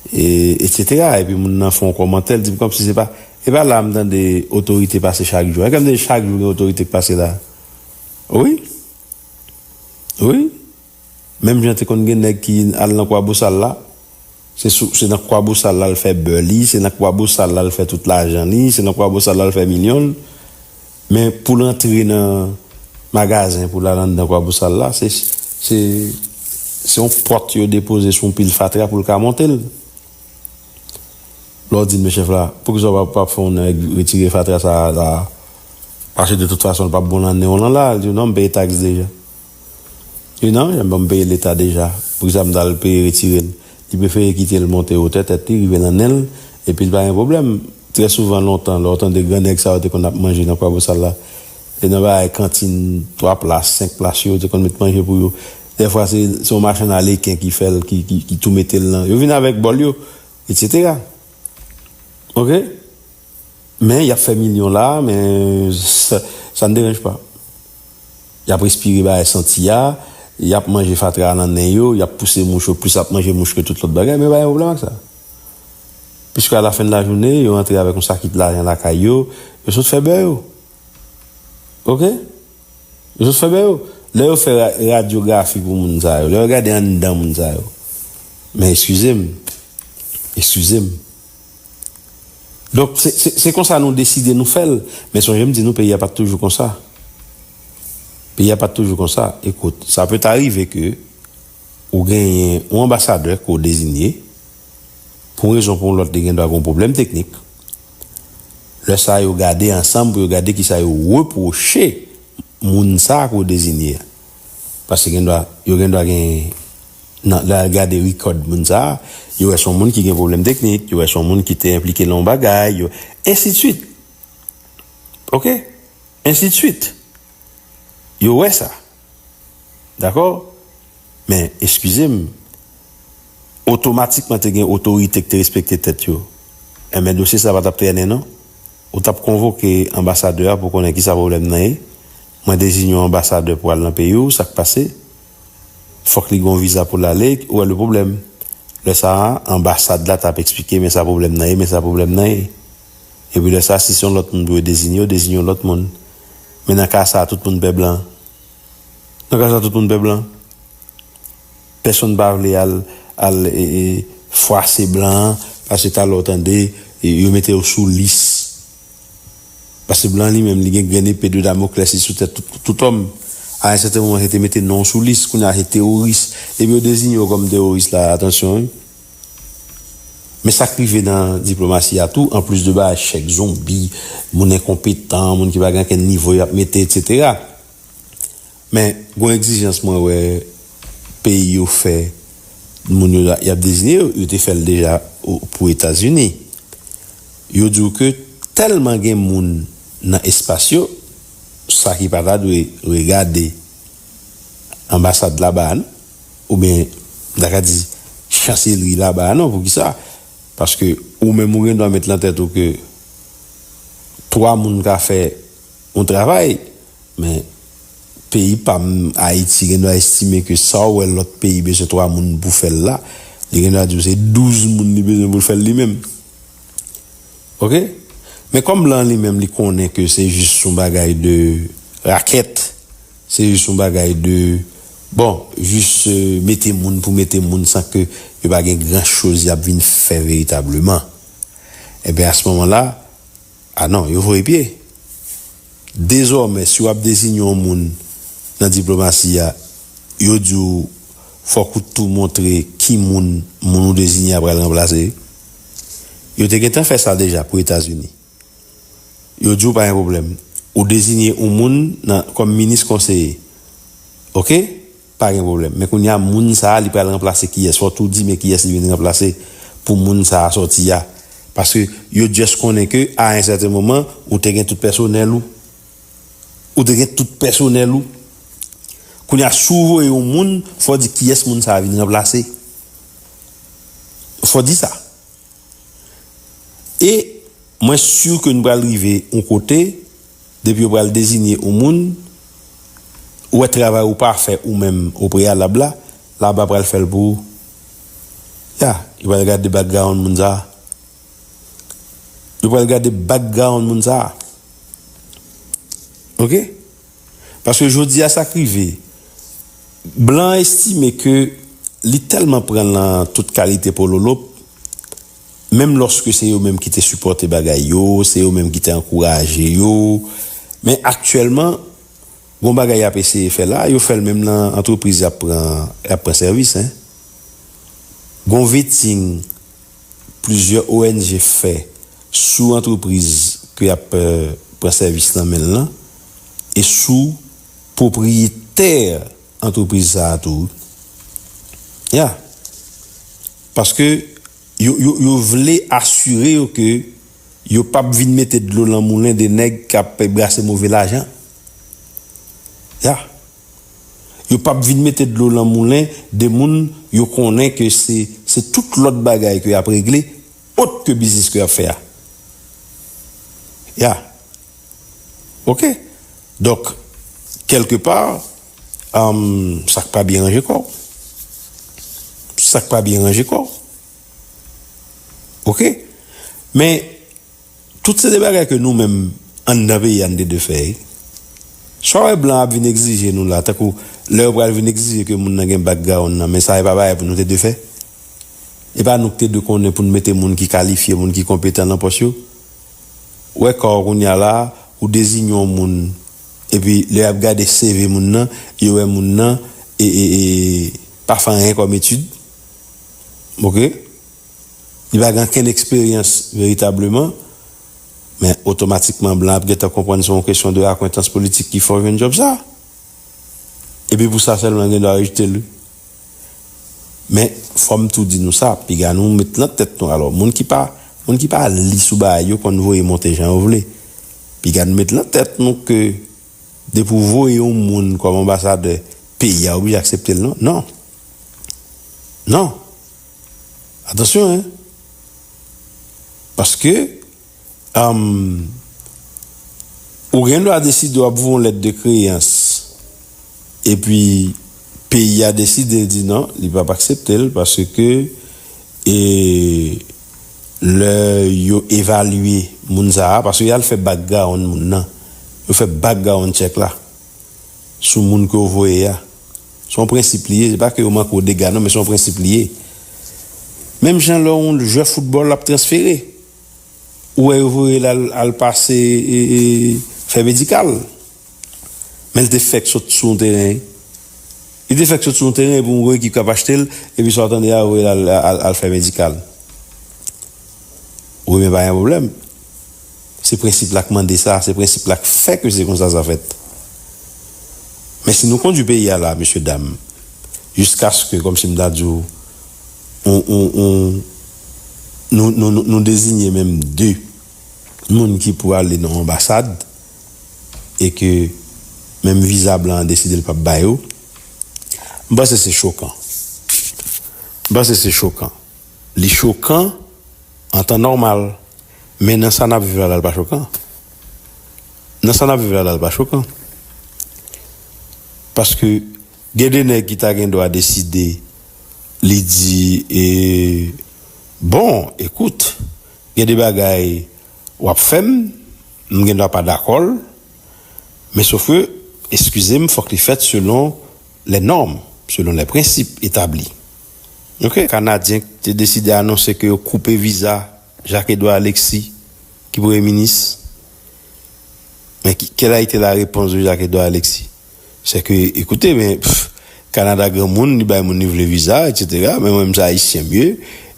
e, etsetera. Epi moun nan fè yon kòmantè, l di m kòmsi se pa, e pa la m tande otorite pase chak jou. E kòm se chak jou gen otorite k pase la. Wi. Wi. Menm jan te konn gen nèg ki al nan Kwabosal la, se sou, se nan Kwabosal la l fè bè li, se nan Kwabosal la l fè tout lajan li, se nan Kwabosal la l fè milyon l. Men pou l antre nan magazen, pou l al anndan Kwabosal la, se, se, se yon pòt yo depoze sou yon pil fatra pou l ka monte l. Lè w di l, men chèf la, poukisa w pa, pa fè yon nèg retire fatra sa a la? Paske de tout fason, l p ap bon nan nen w lan la. L di w, non, m peye taks deja. Li di, non, m peye leta deja. Poukisa m t al peye retire l? Li prefere kite l monte wotè tèt li, rive nan nen l, epi l pa gen pwoblèm. Trè souvan, lontan, lè w tande gran nèg sa yo te konn ap manje nan Kwabosal la, e nan bagay kantin twa plas, senk plas yo, yo te konn met manje pou yo. Dèfwa, se, se yon machann aleken ki fè l, ki, ki, ki tou mete l nan. Yo vin avèk bòl yo, etsetera. Oke? Men y ap fè milyon la, men sa, sa n deranj pa. Y ap respire bagay santi a, y ap manje fatra a nan nen yo, y ap pouse mouch yo, plis ap manje mouch ke tout lòt bagay, men pa gen pwoblèm ak sa. Piske a la fen de la jounen, yo rantre avèk yon sakit lajan lakay yo, yo sot fè bè yo. Oke? Yo sot fè bè yo. Lè yo fè ra-, radyografi pou moun sa yo, lè yo gade anndan moun sa yo. Men eskize m. Eskize m. Donk, se, se, se konsa nou deside nou fè l. Men sonje m di nou, peyi a pa t toujou konsa. Peyi a pa t toujou konsa. Ekout, sa pè ta rive ke ou genyen yon anbasadè ke w deziye, pou yon rezon pou yon lòt, li gen dwa gen yon pwoblèm teknik. Lè sa a, yo gade ansanm pou yo gade kisa yo repwoche moun sa a ke w deziye a. Paske gen dwa, yo gen dwa gen, nan, lè y al gade rikòd moun sa a, yo wè se yon moun ki gen pwoblèm teknik, yo wè se yon moun ki te enplike nan yon bagay, yo, ensidswit. Oke? Ensidswit. Yo wè sa. Dakò? Men, eskize m, otomatikman te gen otorite ki te respekte tèt yo. Enben, dosye sa a pa t ap trènen, non. Ou t ap konvoke anbasadè a pou konnen kisa pwoblèm nan ye. Mwen deziye yon anbasadè pou al nan peyi w, sa k pase? Fòk li gen yon viza pou l ale, ou wè le pwoblèm. Lè sa a, anbasad la t ap eksplike, men sa pwoblèm nan ye, men sa pwoblèm nan ye. Epi lè sa a, si se yon lòt moun pou yo deziye, yo deziye yon lòt moun. Men nan ka sa a, tout moun pè blan. Nan ka sa a, tout moun pè blan. Pèsonn pa vle al, al, e, e, fwase blan an, paske talè w tande, e, yo mete yo sou lis. Paske blan li menm, li gen grenn epe de Damoclès li sou tèt tout, tout òm. A yon sèten moman, se te mete non w sou lis, kounye a se teworis. Depi yo deziye w kòm teworis la, atansyon, wi. Men sa k rive nan diplomasi a tou, anplis de bagay chèk zonbi, moun enkonpetan, moun ki pa gen okenn nivo y ap mete, etsetera. Men, gon egzijans mwen wè peyi yo fè moun yo y ap deziye yo, yo te fè l deja o-, pou Etazini. Yo di w ke tèlman gen moun nan espas yo, sa ki pa ta dwe regade anbasad laba a, non, oubyen, m ta ka di, chanselri laba a, non, poukisa? Paske ou menm ou gen dwa met nan tèt ou ke twa moun ka fè yon travay, men peyi pa m, Ayiti, gen dwa estime ke sa w wè lòt peyi bezwen twa moun pou fè l la, li gen dwa di w se douz moun li bezwen pou l fè l li menm. Oke? Men kòm blan li menm, li konnen ke se jis yon bagay de rakèt, se jis yon bagay de, bon, jis, euh, mete moun pou mete moun san ke yo pa gen gran choz y ap vin fè veritableman. Enben, a se moman la, a non, yo voye pye. Dezòmè, si w ap deziye yon moun nan diplomasi a, yo di w fòk ou tou montre ki moun, moun ou deziye a pral ranplase. Yo te gentan fè sa deja pou Etazini. Yo di w pa gen pwoblèm. Ou deziye yon moun nan, kòm minis konseye. Oke? Pa gen pwoblèm. Men kounye a, moun sa a, li pral ranplase kiyès? Fò w tou di, men kiyès li vin ranplase pou moun sa a sòti a. Paske yo just konnen ke, a yon sèten moman, ou te gen tout pèsonèl ou. Ou te gen tout pèsonèl ou. Kounye a, si w voye yon moun, fò w di kiyès moun sa a vin ranplase. Fò w di sa. E mwen si ke nou pral rive yon kote, depi yo pral deziye yon moun, ou wè travay ou pa fè ou menm o preyalab la, laba pral fè l pou ou. Ya, yo pral gade background moun sa a. Yo pral gade background moun sa a. Oke? Paske jodi a sa k rive, blan an estime ke li tèlman pran nan tout kalite pololop, menm lòske se yo menm ki te sipòte bagay yo, se yo menm ki te ankouraje yo. Men aktyèlman, gon bagay y ap eseye fè la, yo fè l menm nan antrepriz y ap pran, y ap pran sèvis, en. Gon vetting plizyè O N G fè sou antrepriz ke y ap, euh, pran sèvis nan men l lan e sou pwopriyetè antrepriz sa a tou. Ya. Paske yo, yo, yo vle asire yo ke yo p ap vin mete dlo nan moulen de nèg k ap brase move lajan. Ya. Yo p ap vin mete dlo nan moulen de moun yo konnen ke se, se tout lòt bagay ke y ap regle, ot ke biznis ke y ap fè a. Ya. Oke? Donk, kèlke pa, um, sa k pa byen ranje kò w. Sa k pa byen ranje kò w. Oke? Men, tout se de bagay ke nou menm anndan peyi a n te dwe fè, wi. Sa w wè blan ap vin egzije nou la, tankou lè yo pral vin egzije ke moun nan gen background nan, men sa e pa bagay pou nou te dwe fè. E pa nou ki te dwe konnen pou n mete moun ki kalifye, moun ki konpetan nan pòs yo. Ou wè kò w kounye a la, ou deziye yon moun, epi lè y ap gade C V moun nan, yo wè moun nan, e, e, e, pa fè anyen kòm etid. Oke? Li pa gen okenn eksperyans veritableman, men otomatikman blan ap gentan konprann se yon kesyon de akwentans politik ki fè w jwenn djòb sa. Epi pou sa sèlman, gen dwa rejte l, wi. Men, fò m tou di nou sa, piga nou met nan tèt nou, alò, moun ki pa, moun ki pa li sou bagay yo konn voye monte jan yo vle. Piga nou met nan tèt nou ke depi w voye yon moun kòm anbasadè, peyi a oblije aksepte l, non? Non. Non. Atansyon, en. Paske, um, ou gen dwa deside w ap voye yon lèt de kreyans, epi peyi a deside di non, li p ap aksepte l, paske, e, lè yo evalye moun sa a, paske y al fè background moun nan, yo fè background check la sou moun ke w voye a. Se yon prensip li ye, se pa ke yo manke w dega non, men se yon prensip li ye. Menm jan lè yon jwè foutbòl ap transfere, ou wè yo voye l al, al pase, e, e, fè medikal. Men l te fèk sot sou yon teren. Li te fèk sot sou yon teren epi yon gwo ekip k ap achte l, epi sa w tande a, yo voye l al, al, al fè medikal. Wi, men pa gen pwoblèm. Se prensip la k mande sa, se prensip la k fè ke se konsa sa fèt. Men si nou kondui peyi a la, mesye dam, jiskaske, kòmsi m ta di w, on, on, on, nou, nou, nou, nou deziye menm de moun ki pou ale nan anbasad, e ke menm viza blan an deside l p ap ba yo, m panse se chokan. M panse se chokan. Li chokan an tan nòmal. Men nan sa n ap viv la, la, l pa chokan. Nan sa n ap viv la, la, l pa chokan. Paske gen de nèg ki ta gen dwa deside, li di, e, bon, ekout, gen de bagay w ap fè m, m gen dwa pa dakò l, men sof ke, eskize m, fòk li fèt selon les normes, selon les principes établis. Oke? Kanadyen te deside anonse ke yo koupe viza Jacques Edouard Alexis, ki premye minis. Men ki, quelle a été la réponse de Jacques Edouard Alexis? C'est que, écoutez, men, pff, Kanada granmoun, li bay moun li vle viza, et cetera. Men mwen menm se Ayisyen m ye,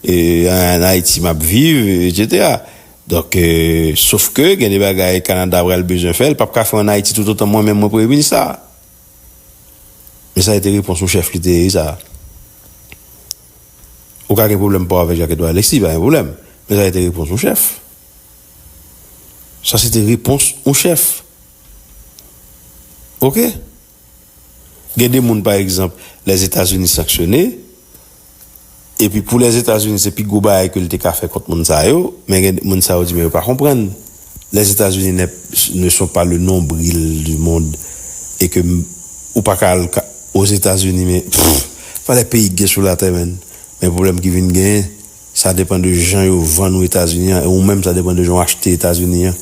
e, an Ayiti m ap viv, et cetera. Donk, e, sof ke gen de bagay Kanada pral bezwen fè, l p ap ka fè ann Ayiti toutotan mwen menm mwen premye minis la. Men sa se te repons yon chèf li te ye, sa. Ou ka gen pwoblèm pa w avèk Jacques Edouard Alexis, pa gen pwoblèm. Men sa se te repons yon chèf. Sa se te repons yon chèf. Oke? Gen de moun, pa egzanp, Lèzetazini sanksyone, epi pou Lèzetazini, se pi gwo bagay ke l te ka fè kont moun sa yo, men gen moun sa yo di, men yo pa konprann. Les États-Unis ne, ne sont pas le nombril du monde, e ke m- ou pa ka al ka- Ozetazini, men pff, valè peyi k gen sou latè, menn. Men pwoblèm ki vin genyen, sa depann de jan yo vann ou Etazini an, e ou menm, sa depann de jan w achte Etazini an.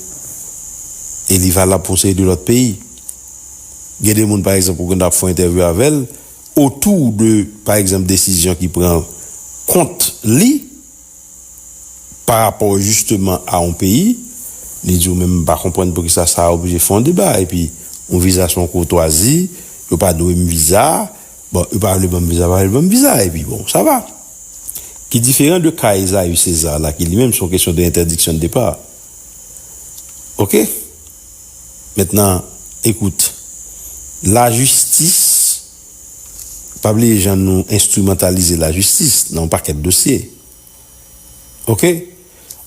E li valab pou yon seri de lòt peyi. Gen de moun, pa egzanp, ou konn ap fè yon entèvyou avè l, otou de, pa egzanp, desizyon ki pran kont li, pa rapò jisteman a yon peyi, li di w, men m pa konprann poukisa sa oblije fè yon deba, epi yon viza se yon koutwazi, yo pa dwe m viza, bon, yo pa vle ban m viza, pa vle ban m viza, epi bon, sa va. Ki diferan de ka Esaü César la, ki li menm se yon kesyon de entèdiksyon de depa. Oke? Mentnan, ekout, lajistis, pa bliye jan nou enstrimantalize lajistis nan yon pakèt dosye. Oke?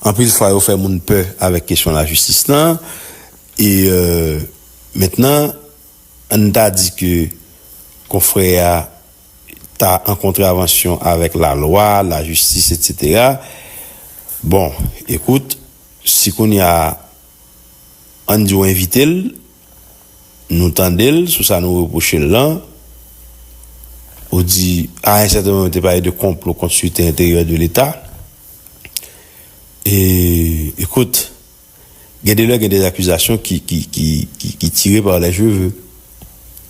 Anpil fwa, yo fè moun pè avèk kesyon lajistis lan. E, euh, mentnan, ann ta di ke konfrè a ta an kontravansyon avèk lalwa, lajistis, etsetera. Bon, ekout, si kounye a, ann di w envite l, nou tande l sou sa nou repwoche l lan, ou di, à un certain moment, te pale de konplo kont sirte enteryè de Leta. E, ekout, gen de lè, gen de akizasyon ki, ki, ki, ki, ki tire pa lè cheve.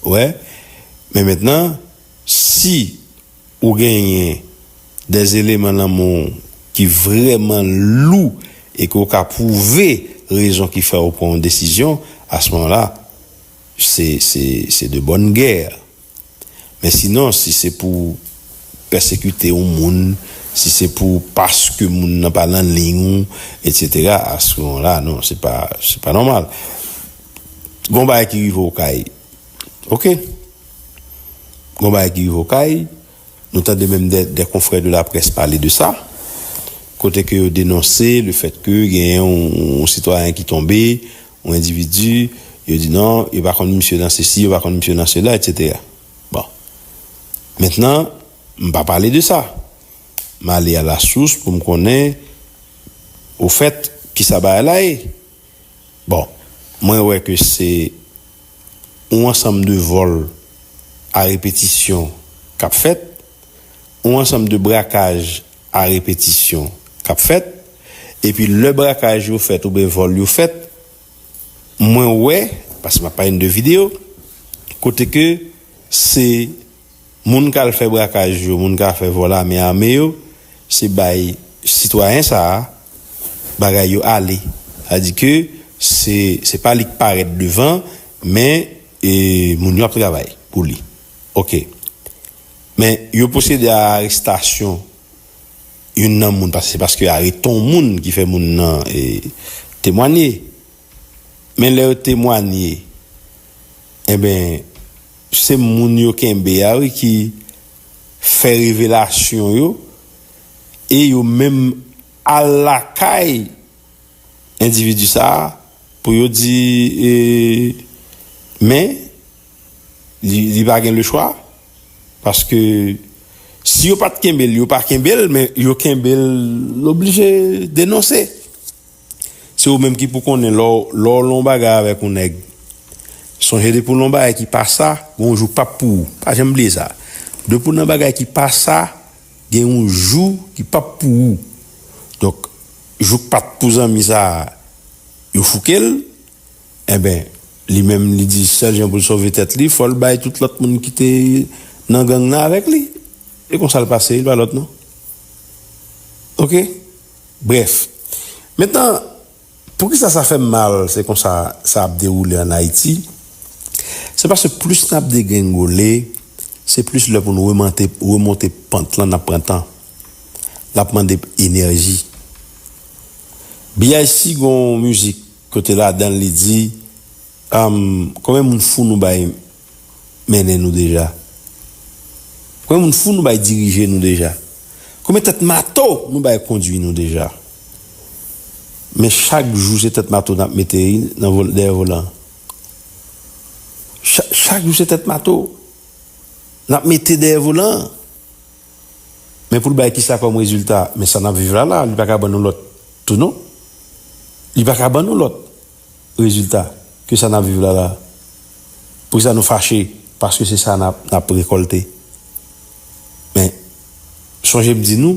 Wè, men mentnan, si ou genyen de eleman nan men w ki vrèman lou e ke w ka pwouve rezon ki fè w pran yon desizyon, à ce moment-là, se, se, se de bonne guerre. Men sinon, si se pou pèsekite yon moun, si se pou paske moun nan pa nan liy ou, etsetera, à ce moment-là, non, se pa, se pa nòmal. Gon bagay ki rive Okay. Oke? Gon bagay ki rive Okay. Nou tande menm de, de confrères de la presse pale de sa. Kote ke yo denonse le fait que genyen yon, yon sitwayen ki tonbe, yon endividi, yo di non, yo pa konn misye nan sesi, yo pa konn misye nan sela, etsetera. Bon. Mentnan, m pa pale de sa. M ale à la source pou m konnen, au fait, kisa bagay la ye. Bon, mwen wè ke se yon ansanm de vòl a repetisyon k ap fèt, yon ansanm de brakaj a repetisyon k ap fèt, epi lè brakaj yo fèt oubyen vòl yo fèt, mwen wè, paske m ap pale de videyo, kote ke se moun k al fè brakaj yo, moun k al fè vòl ame ame yo, se bay sitwayen sa a bagay yo ale. Sa di ke se, se pa li k parèt devan, men, e, moun yo ap travay pou li. Oke. Men yo pwosede a arestasyon youn nan moun, paske se paske yo arete yon moun ki fè moun nan, e, temwanye. Men lè yo temwanye, enben, se moun yo kenbe a, wi, ki fè revelasyon yo, e yo menm al lakay endividi sa a pou yo di, e, men, li, li pa gen le chwa, paske si yo pa t kenbe l, yo pa kenbe l, men yo kenbe l, l oblije denonse. Se ou menm ki pou konnen lè w, lè w lan yon bagay avèk yon nèg. Sonje depi w lan yon bagay ki pa sa, gen yon jou k p ap pou ou. Pa janm bliye sa. Depi w nan bagay ki pa sa, gen yon jou ki p ap pou ou. Donk, jou k pa t pou zanmi sa a, yo fouke l, enben, li menm, li di sèl jan pou l sove tèt li, fò l bay tout lòt moun ki te nan gang nan avèk li. E konsa l pase, li pa lòt non. Oke? Brèf. Mentnan, poukisa sa fè m mal, se konsa sa ap dewoule ann Ayiti? Se paske plis n ap degrengole, se plis lè pou n remonte, remonte pant lan, n ap pran tan. L ap mande enèji. B I C gen yon mizik kote ladan l li di, um, konbyen moun fou nou bay mennen nou deja? Konbyen moun fou nou bay dirije nou deja? Konbyen tèt mato nou bay kondwi nou deja? Men chak jou se tèt mato n ap mete nan vol- dèyè volan. Cha- chak jou se tèt mato n ap mete dèyè volan. Men pou l bay kisa kòm rezilta? Men sa n ap viv la la, li pa ka ban nou lòt tou non. Li pa ka ban nou lòt rezilta ke sa n ap viv la la. Poukisa nou fache? Paske se sa n ap, n ap rekòlte. Men, sonje m di nou,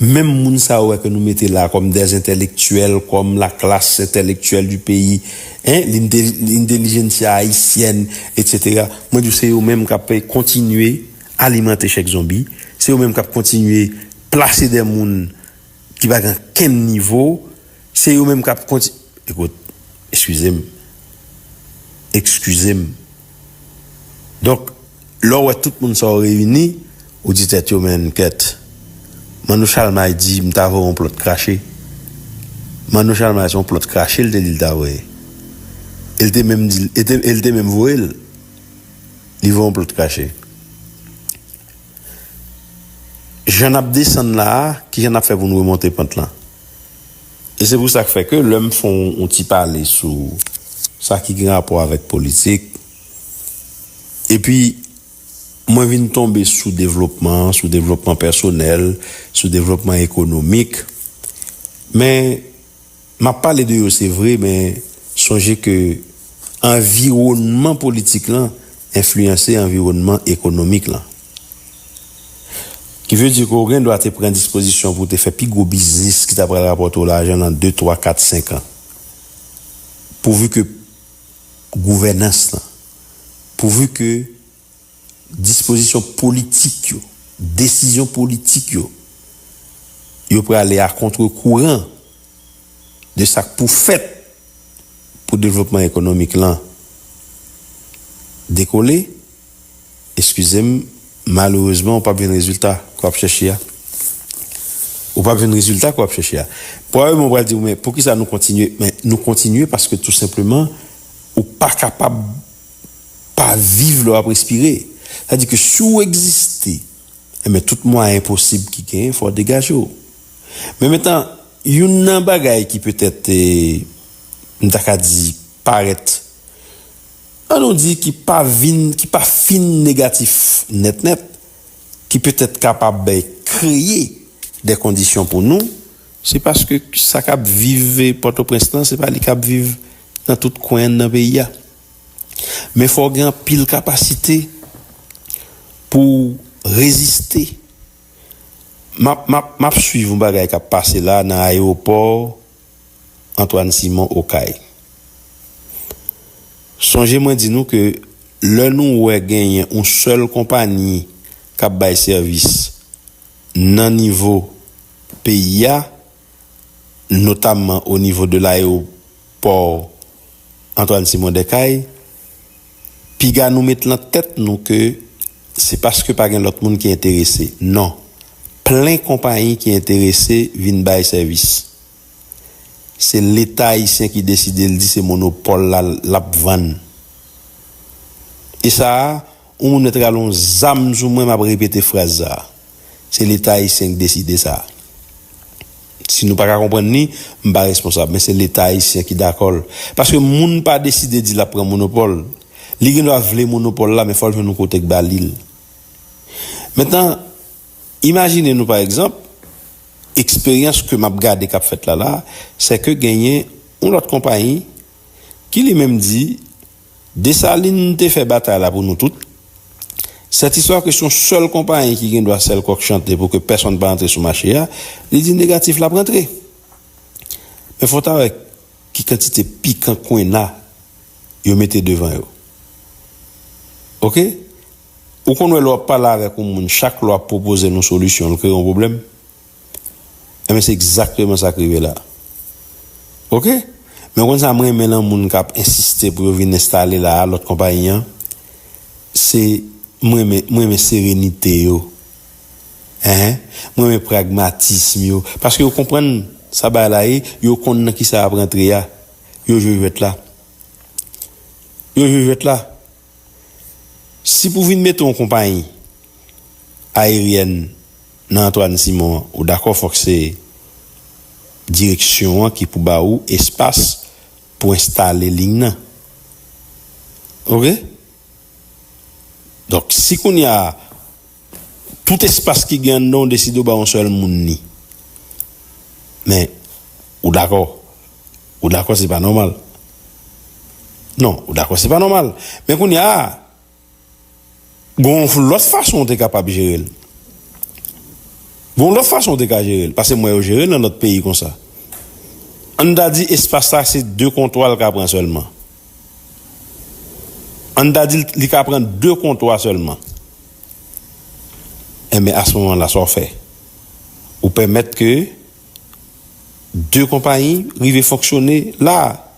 menm moun sa yo wè ke nou mete la kòm des entèlektyèl, kòm la classe intellectuelle du pays, hein, l'inte- l'intelligentsia haïtienne, et cetera. Mwen di w, se yo menm k ap kontinye alimante chèk zonbi, se yo menm k ap kontinye plase de moun ki pa gen kenn nivo, se yo menm k ap konti- Ekout, eskize m. Eskize m. Donk, lè w wè tout moun sa yo reyini, ou di tèt yo, men kèt. Manno Chalmay di, m ta voye yon plòt krache. Manno Chalmay se yon plòt krache l te di l ta voye. E l te menm di, e te- e l te menm voye l. Li voye yon plòt krache. Jan n ap desann la a, kijan n ap fè pou n remonte pant lan? E se pou sa k fè ke lè m fè yon, yon ti pale sou sa ki gen rapò avèk politik, epi mwen vin tonbe sou devlopman, sou devlopman pèsonèl, sou devlopman ekonomik, men m ap pale de yo, se vre, men sonje ke anviwònman politik lan enfliyanse anviwònman ekonomik lan. Ki vle di ke w gen dwa te pran dispozisyon pou w te fè pi gwo biznis ki ta pral rapòte w lajan nan de, twa, kat, senk an. Pouvi ke gouvènans lan, pouvi ke dispozisyon politik yo, desizyon politik yo, yo prale a kontre kouran de sa k pou fèt pou devlopman ekonomik lan dekole, eskize m, malerezman, ou p ap jwenn rezilta ke w ap chèche a. Ou p ap jwenn rezilta ke w ap chèche a. Pwobableman, ou pral di, men poukisa nou kontinye? Men nou kontinye paske tou senpleman, ou pa kapab pa viv lè w ap respire. Sa di ke si w egziste, enben, tout mwayen posib ki genyen, fò w degaje w. Men mentnan, youn nan bagay ki petèt, eh, m ta ka di, parèt, ann nou di, ki pa vin, ki pa fin negatif nèt nèt, ki petèt kapab, eh, kreye de kondisyon pou nou, se paske sa k ap viv, eh, Pòtoprens lan, se pa li k ap viv nan tout kwen nan peyi a. Men fò w gen anpil kapasite pou w reziste. M ap, m ap, m ap swiv yon bagay k ap pase la nan ayewopò Antoine Simon Okay. Sonje mwen di nou ke lè nou wè genyen yon sèl konpayi k ap bay sèvis nan nivo peyi a, notamman o nivo de layewopò Antoine Simon Okay, piga nou met lan tèt nou ke se paske pa gen lòt moun ki enterese. Non. Plen konpayi ki enterese vin bay sèvis. Se Leta ayisyen ki deside, l di se monopòl la l ap vann. E sa a, yon moun mèt rale yon zam sou mwen, m ap repete fraz sa a. Se Leta ayisyen ki deside sa a. Si nou pa ka konprann li, m pa responsab, men se Leta ayisyen ki dakò l. Paske moun pa deside di l ap pran monopòl. Li gen dwa vle monopòl la, men fò l jwenn yon kote k ba li l. Mentnan, imajine nou, pa egzanp, eksperyans ke m ap gade k ap fèt la la, se ke genyen yon lòt konpayi ki li menm di, Desalin te fè batay la pou nou tout. Sèt istwa ke se yon sèl konpayi ki gen dwa sèl kòk chante pou ke pèsonn pa antre sou mache a, li di negatif l ap rantre. Men fò w ta wè ki kantite pikan kwenna yo mete devan yo. Oke? Ou konn wè lè w ap pale avèk yon moun, chak lè w ap pwopoze l yon solisyon, l kreye yon pwoblèm. Enben, se egzakteman sa k rive la. Oke? Men w konn sa m renmen nan moun k ap ensiste pou yo vin enstale la a, lòt konpayi an? Se, m renmen, m renmen serenite yo. Enhen. M renmen pragmatism yo. Paske yo konprann sa bagay la ye, yo konn nan kisa y ap rantre a. Yo jwe jwèt la. Yo jwe jwèt la. Si pou vin mete yon konpayi, aeryèn nan Antoine Simon an, ou dakò fòk se direksyon an ki pou ba ou espas pou enstale liy nan. Oke? Donk, si kounye a, tout espas ki gen anndan w deside w ba yon sèl moun li. Men, ou dakò. Ou dakò, se pa nòmal. Non, ou dakò, se pa nòmal. Men kounye a, gon lòt fason w te kapab jere l. Gon lòt fason w te ka jere l. Paske m wè yo jere l nan lòt peyi konsa. Ann ta di espas sa se de kontwa l ka pran sèlman. Ann ta di li ka pran de kontwa sèlman. Enben, a se moman la, sa w fè? Ou pèmèt ke de konpayi rive fonksyone la.